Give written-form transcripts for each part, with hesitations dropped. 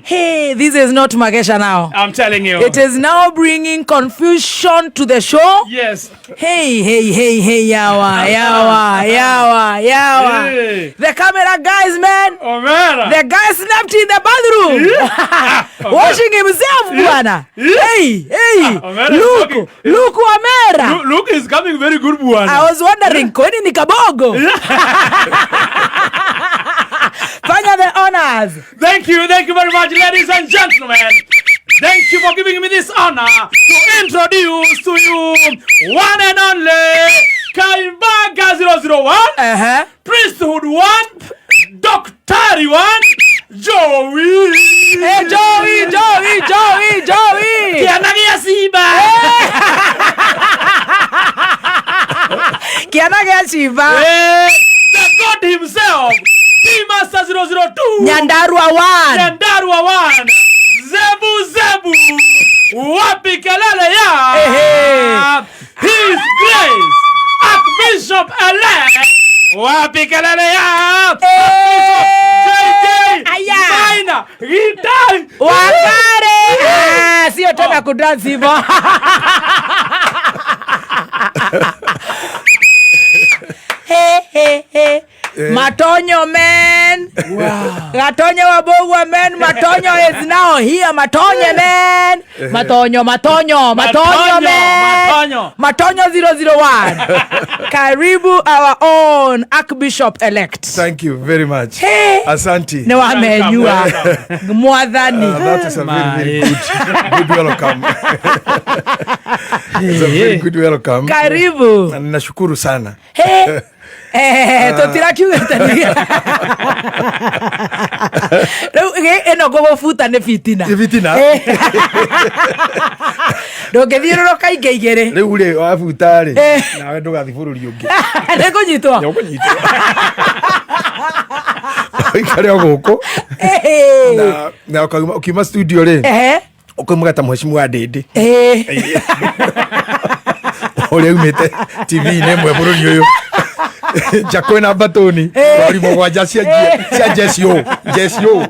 Hey, this is not Magesha now. I'm telling you. It is now bringing confusion to the show. Yes. Hey, hey, hey, hey, yawa, yawa, yawa, yawa. Hey. The camera guys, man. Omera. The guy slept in the bathroom. Washing himself, bwana. Hey, hey. Omera is Look, talking. look Omera. Look, is coming very good, bwana. I was wondering, kwani ni kabogo? Fanya the honors. Thank you very much, ladies and gentlemen. Thank you for giving me this honor to introduce to you one and only Kaimbaga 001, Priesthood 1, Doctari 1, Joey. Hey, Joey, Joey, Joey, Joey. Kianagia Simba. Kiana gĩa Shiva. Eh, the God himself, P Master 002. Nyandarua 1. Nyandarua 1. Zebu Zebu. Wapi kelele ya Ehe. His Grace Archbishop elect. Wapi kelele ya Archbishop JJ Aya. Maina Gitai. Wakare. Ah, sio tena kudansi hivyo. Hey, hey, hey. Matonyo man. Wow. Gatonyo wabogwa man. Matonyo is now here. Matonyo man. Matonyo, matonyo, matonyo Matonyo, man. Matonyo. Matonyo 001. Karibu our own Archbishop elect. Thank you very much. Hey. Asante. Nĩ wamenyua mwathani. That is a very, very good welcome. It's a very good welcome. Karibu. Na ninashukuru sana. Hey. Eh, tũtirakiugĩte nĩ rĩu ĩno ngũgũbuta nĩ fitina. Nĩ fitina? Ndũngĩthiũrũrũka ingĩ igĩrĩ. Rĩu rĩ wabuta rĩ Eh. nawe ndũgathiĩ bũrũri ũngĩ. Nĩ kũnyitwo. Nĩ ũkũnyitwo. Ũikare o gũkũ Eh. na ũkiuma studio rĩ Ehe. ũkaumaga ta mheshimiwa Ndĩndĩ Eh. ũrĩa umĩte TV-inĩ ĩmwe bũrũri ũyũ nja kwĩna mbatũni rori mũgwanja cia jecio jecio.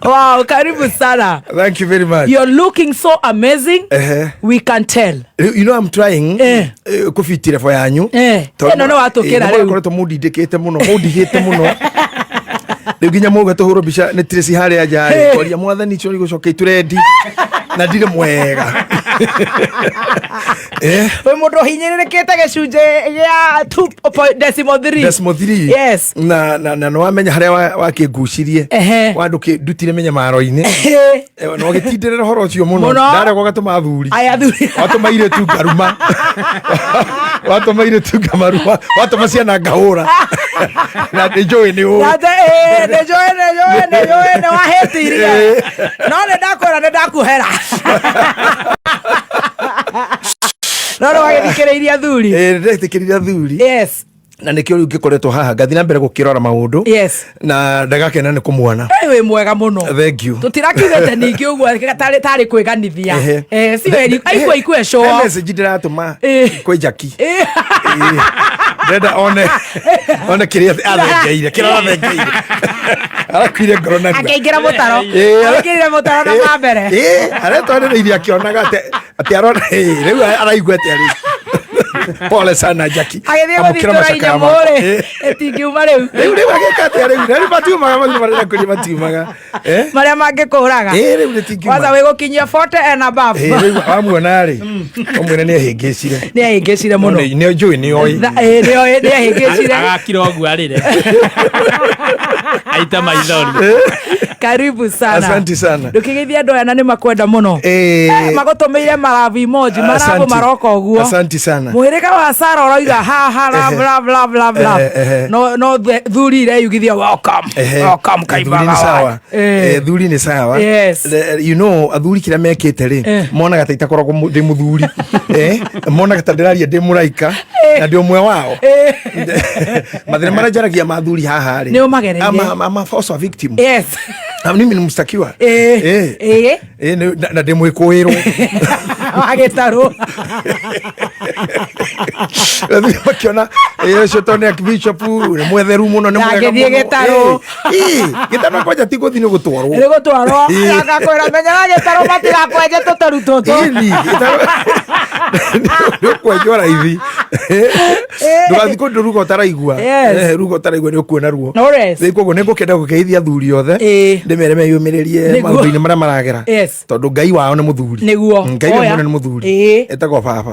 Wow, karibu sana. Thank you very much. You're looking so amazing. Ehe. We can tell. You know I'm trying Eh. kũbiti level yanyu. Eh. Ĩno nĩ watũkĩra rĩu. Koretwo mũndindĩkĩte mũno, mũndigĩte mũno rĩu nginya mauga tũhũrwo mbica nĩ Tracy harĩa nja rĩ kwaria mwathani cio gũcoka iturendi na ndirĩ mwega. Eh. Wĩ mũndũ ũhinyĩrĩrĩkĩte gĩcunjĩ gĩa 2.3. Decimal 3. Yes. Na nĩ wamenya harĩa wakĩngucirie. Ehe. Wandutire mĩnyamaro-inĩ. Eh. Na ũgĩtindĩrĩra ũhoro ũcio mũno. Mũno. Ndaregwo gatũma athuri. Aya thuri. Watũma airĩtu ngaruma, watũma airĩtu ngamaruma, watũma ciana ngahũra na nĩ njũĩ nĩ ũĩ. Nĩ njũĩ, nĩ njũĩ, nĩ njũĩ nĩ wahĩtirie, no nĩ ndakwĩra nĩ ndakuhera, no nĩ wagĩthikĩrĩirie athuri. Ĩĩ, nĩndetĩkĩrire athuri. Na nĩkĩo rĩu ngĩkoretwo haha ngathiĩ na mbere gũkĩrora maũndũ na ndagakena nĩ kũmuona. Eh, wĩ mwega mũno. Thank you. Tũtirakiugĩte ningĩ ũguo tarĩ kwĩganithia. Ehe. Eh, sio eri aikua ikue He show. message ndĩratũma Eh. kwĩ Jackie. Eh. Ĩĩ. Ndĩrenda one kĩrĩa athengeire, kĩrĩa athengeire, arakuire ngoro narua. Akĩingĩra mũtaro. Ĩĩ, Akĩingĩrire mũtaro na ma mbere. Ĩĩ, aretwarĩrĩirie akĩonaga atĩ arona ĩĩ, rĩu araigua atĩa rĩu? Pole sana Jackie. Agĩthiĩ Amũkĩra gũthitũra macakaya inyamũ makwa. rĩ Ĩĩ. ĩtingiuma rĩu. Rĩu agĩka atĩa rĩu? Rĩu matiumaga macio marĩa kũria matiumaga. Eh? Marĩa mangĩkũraga. Ĩĩ, rĩu rĩtingiuma. Kwanza wĩ gũkinyia 40 and above. Ĩĩ, rĩu wamuona rĩ ũmwĩre nĩ ehĩngĩcire. Nĩ ahĩngĩcire mũno. Nĩ njũĩ nĩ oĩ. Ĩĩ, nĩ nĩ ahĩngĩcire. Agakira ũguo arĩre aita maithori. Karibu sana. Asante sana. Ndũkĩgeithia andũ aya na nĩ makwenda mũno. Eh. Eh, magũtũmĩire marabu emoji marabu. Asante. Maroka ũguo. Asante sana. Mũhĩrĩga wa Sara ũroiga ha ha love, love, love, love, love. Ehe, ehe. No thuri ireyugithia welcome. Ehe. Welcome Athuri Kaimbaga nĩ wa. sawa. Eh. Eh, thuri nĩ sawa. You know athuri kĩrĩa mekĩte rĩ monaga ta itakoragwo ndĩ mũthuri. Eh, monaga ta ndĩraria ndĩ mũraika na ndĩ ũmwe wao. Mathĩna marĩa njaragia ma athuri haha rĩ Nĩ ũmagereire. I'm also a victim. Yes. Na mimi ni mshtakiwa. Eh. Eh. Eh. Na ndĩ mwĩkũĩrwo. Wa gĩtarũ. Athuri makiona ũcio tondũ nĩ archbishop, nĩ mwetheru mũno, nĩ mwega Ndangĩthiĩ mũno. gĩtarũ. Gĩtarũ kwanja ti gũthiĩ, nĩ gũtwarwo. Nĩ gũtwarwo. Agakwĩra menyera gĩtarũ matigakwenje tũtũru tũtũ. Ĩni, gĩtarũ nĩ ũkwenjwo raithi, ndũgathiĩ kũndũ ruga ũtaraigua. Ruga ũtaraigua nĩ ũkuona ruo. No rest. Rĩu koguo nĩ ngũkĩenda gũkeithia athuri othe, ndĩmere meyũmĩrĩrie maũndũ-inĩ marĩa maragera, tondũ Ngai wao nĩ mũthuri. Ngai we Oya. mwene nĩ mũthuri, etagwo baba.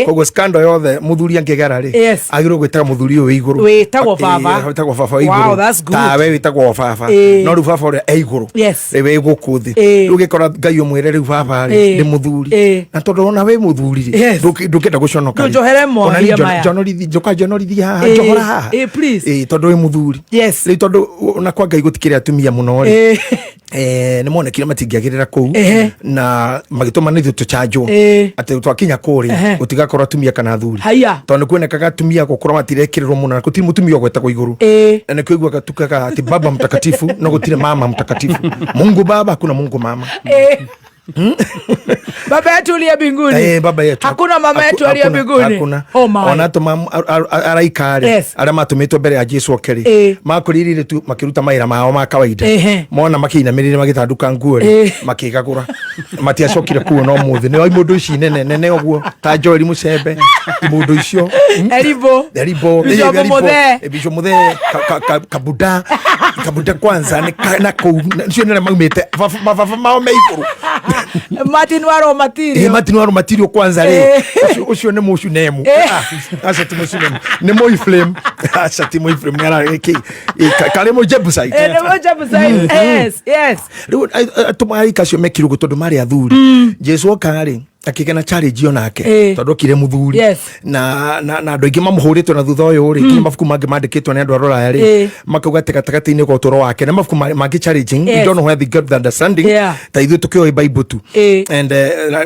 Koguo scandal yothe mũthuri angĩgera rĩ, agĩrĩirwo gwĩtaga mũthuri ũyũ wĩ igũrũ. Wĩtagwo baba. Wĩtagwo baba wĩ Wow, igũrũ. that's good. Tawe wĩtagwo baba. No rĩu baba ũrĩa e igũrũ, rĩu wĩ gũkũ thĩ, rĩu ũgĩkora Ngai ũmwĩre rĩu baba rĩ, nĩ mũthuri. Na tondũ ona wĩ mũthuri rĩ, ndũngĩenda gũconoka rĩ. Ndũnjohere Ona mohia niĩ maya. njoka njonorithie haha, njohora haha. Please. Tondũ wĩ mũthuri. Rĩu tondũ ona kwa Ngai gũtikĩrĩ atumia mũno rĩ, nĩ monekire matingĩagĩrĩra kũu, na magĩtũma nĩ ithuĩ tũchanjwo atĩ twakinya kũrĩa gũtigakorwo atumia kana athuri, Haya. tondũ nĩ kuonekaga atumia gũkorwo matirekĩrĩrwo mũno na gũtirĩ mũtumia ũgwetagwo igũrũ. Na nĩ kũiguaga tukaga atĩ baba mtakatifu, no gũtirĩ mama mtakatifu, Mungu baba, hakuna Mungu mama. Baba yetu uliye mbinguni. Baba yetu. Hakuna mama yetu aliye Hakuna, mbinguni. hakuna. Oh my. Ona atũma araika rĩ, arĩa matũmĩtwo mbere ya Jesu oke rĩ, makorire tu makĩruta mawĩra mao ma kawaida, mona makĩinamĩrĩire magĩtanduka nguo rĩ, makĩgagũra, matiacokire kuona ũmũthĩ nĩ mũndũ ici nene nene ũguo ta Joel Mucembe, mũndũ icio. Eribo. Eribo. Bishop Muthee. Bishop Muthee, Kabuda, Kabuda kwanza nĩ na kũu cio nĩ arĩa maumĩte mababa mao me igũrũ. Martin Waro Matirio. Martin Waro Matirio kwanza rĩ, ũcio nĩ mũcunemu. Aca ti mũcunemu, nĩ mũiflame, aca ti mũiflame, nĩ ararĩkĩ karĩ mũ Jebusite. Nĩ mũ Jebusite. Yes. Rĩu atũmaraika acio mekirwo ũguo tondũ marĩ athuri. Jesu oka rĩ, akĩgĩa na challenge onake, tondũ okire mũthuri, na andũ aingĩ mamũhũrĩtwo na thutha ũyũ rĩ, nginya mabuku mangĩ mandĩkĩtwo nĩ andũ a rũraya rĩ, makauga atĩ gatagatĩ-inĩ ga ũtũũro wake na mabuku mangĩ challenging. We don't know where they got the understanding, ta ithuĩ tũkĩoĩ Bible tu, and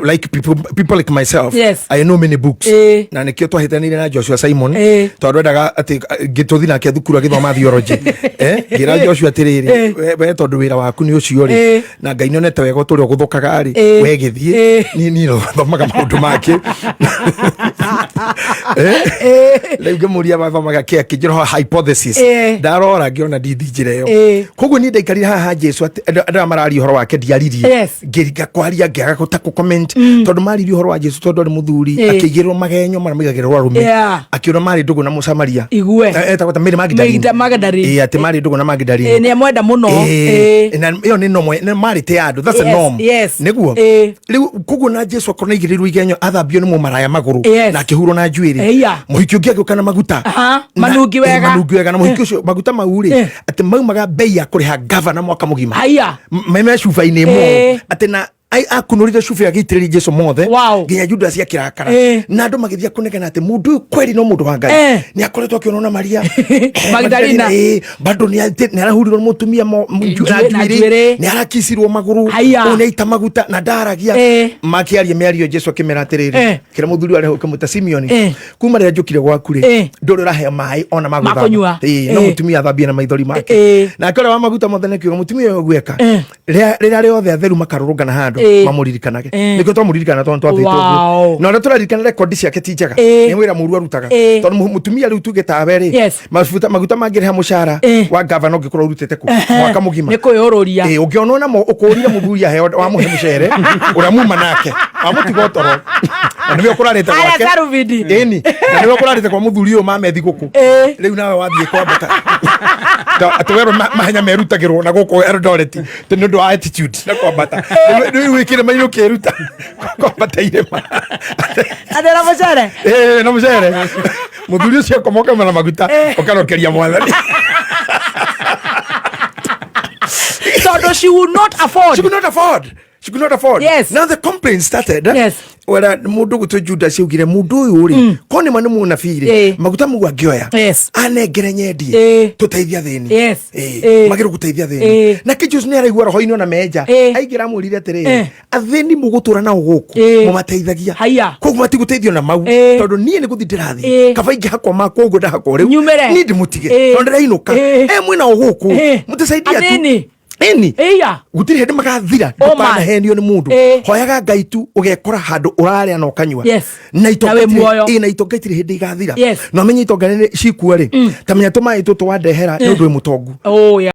like people like myself, I know many books, na nĩkĩo twahĩtanire na Joshua Simon, tondũ endaga atĩ ngĩtũthi nake thukuru agĩthoma theology. Ngĩra Joshua atĩrĩrĩ, we tondũ wĩra waku nĩ ũcio rĩ, na Ngai nĩonete wega ũtũrĩa ũgũthũkaga rĩ, we gĩthiĩ, niĩ no thomaga maũndũ mangĩ. Rĩu ngĩmũria mathomaga kĩ, akĩnjĩra hypothesis. Ndarora ngĩona ndithi njĩra ĩyo. Koguo niĩ ndaikarire haha Jesu atĩ andũ aya mararia ũhoro wake ndiaririe. Ngĩriga kwaria, ngĩaga gũta kũ comment, tondũ maririe ũhoro wa Jesu tondũ arĩ mũthuri, akĩigĩrwo magenyo marĩa maigagĩrĩrwo arũme, akĩũra marĩ ndũgũ na Mũsamaria. Igue. Etagwo ta Mary Magdalene. Magdalene. Atĩ marĩ ndũgũ na Magdalene. Nĩ amwenda mũno. Na ĩyo nĩ norm, nĩ marĩ te andũ, that's a norm. Nĩguo rĩu koguo na Jesu akorwo nĩaigĩrĩirwo igenyo, athambio nĩ mũmaraya magũrũ, na akĩhurwo na njuĩrĩ, mũhiki ũngĩ agĩũka na maguta Manungi wega. Manungi wega, na mũhiki ũcio maguta mau rĩ, atĩ maumaga mbei ya kũrĩha gavana mwaka mũgima. Haya. Me cuba-inĩ ĩmwe, atĩ na akunũrire cuba agĩitĩrĩria Jesu mothe, nginya Judas akĩrakara, na andũ magĩthiĩ kũnegena atĩ mũndũ ũyũ kweri no mũndũ wa Ngai, nĩ akoretwo akĩonwo na Maria Magdalena. Bado nĩ arahurirwo nĩ mũtumia na na njuĩrĩ, njuĩrĩ. nĩ arakicirwo magũrũ, Haya. ũyũ nĩ aita maguta na ndaragia. Makĩaria mĩario, Jesu akĩmera atĩrĩrĩ, kĩrĩa mũthuri arĩa ũkĩmwĩta Simeoni, kuma rĩrĩa njũkire gwaku rĩ, ndũrĩ ũrahe maĩ ona ma Ma kũnyua. No mũtumia athambie na maithori make. Nake ũrĩa wa maguta mothe nĩ kiuga mũtumia ũyũ gweka rĩrĩa rĩothe atheru makarũrũngana handũ, mamũririkanage. Nĩkĩo twamũririkana tondũ twathĩtwo ũguo. Na ũrĩa tũraririkana rekondi ciake ti njega, nĩ wĩra mũru arutaga, tondũ mũtumia rĩu tuge tawe rĩ, maguta mangĩrĩha mũcara wa gavana ũngĩkorwo ũrutĩte kũ mwaka mũgima. Nĩ kwĩyũrũria. Ũngĩonwo namo ũkũrire mũthuri aheo wamũhe mũcere ũrĩa muma nake wamũtiga ũtoro, na nĩwe ũkũrarĩte Aya gwake. Sarubindi. Ĩni, na nĩwe ũkũrarĩte kwa mũthuri ũyũ mamethi gũkũ. Rĩu nawe wathiĩ kwambata atĩ werwo mahenya merutagĩrwo na gũkũ Eldoret tĩ nĩ ũndũ wa attitude na kwambata, rĩu wĩ kĩrĩma-inĩ ũkĩruta kwambata irĩma. Andũ na mũcere. Na mũcere mũthuri ũcio akomoka na maguta, ũkarokeria mwathani. Tondũ she would not afford. She could not afford. She could not afford. Now the complaint started. Wera mundu gutwo Judas augire mundu uyu ri ko ni ma ni munabii ri, maguta mau angioya anengere nyendie, tuteithia thini. Magĩrĩirwo gũteithia thĩni. Nake Jesu nĩ araigua roho-inĩ ona menja, aingĩra amwĩrire atĩrĩrĩ, athĩni mũgũtũra nao gũkũ, mũmateithagia. Haya. Koguo matigũteithio na mau, tondũ niĩ nĩ gũthiĩ ndĩrathiĩ, kaba ingĩhakwo makwa ũguo ndahakwo rĩu, Nyumĩre. niĩ ndĩmũtige, tondũ ndĩrainũka. Mwĩ nao gũkũ, mũtĩsaidia tu. Athĩni. Ĩni. Iya. Gũtirĩ hĩndĩ magathira. Oh, man. Ndũkanahenio nĩ mũndũ. Hoyaga Ngai tu, ũgekora handũ ũrarĩa na ũkanyua. Na itonga Na wĩ itirĩ- muoyo. Ĩ, na itonga itirĩ hĩndĩ igathira. Na ũmenye itonga nĩ cikua rĩ, ta menya tũmaĩ tũtũ wandehera nĩ ũndũ wĩ mũtongu. Oh, yeah.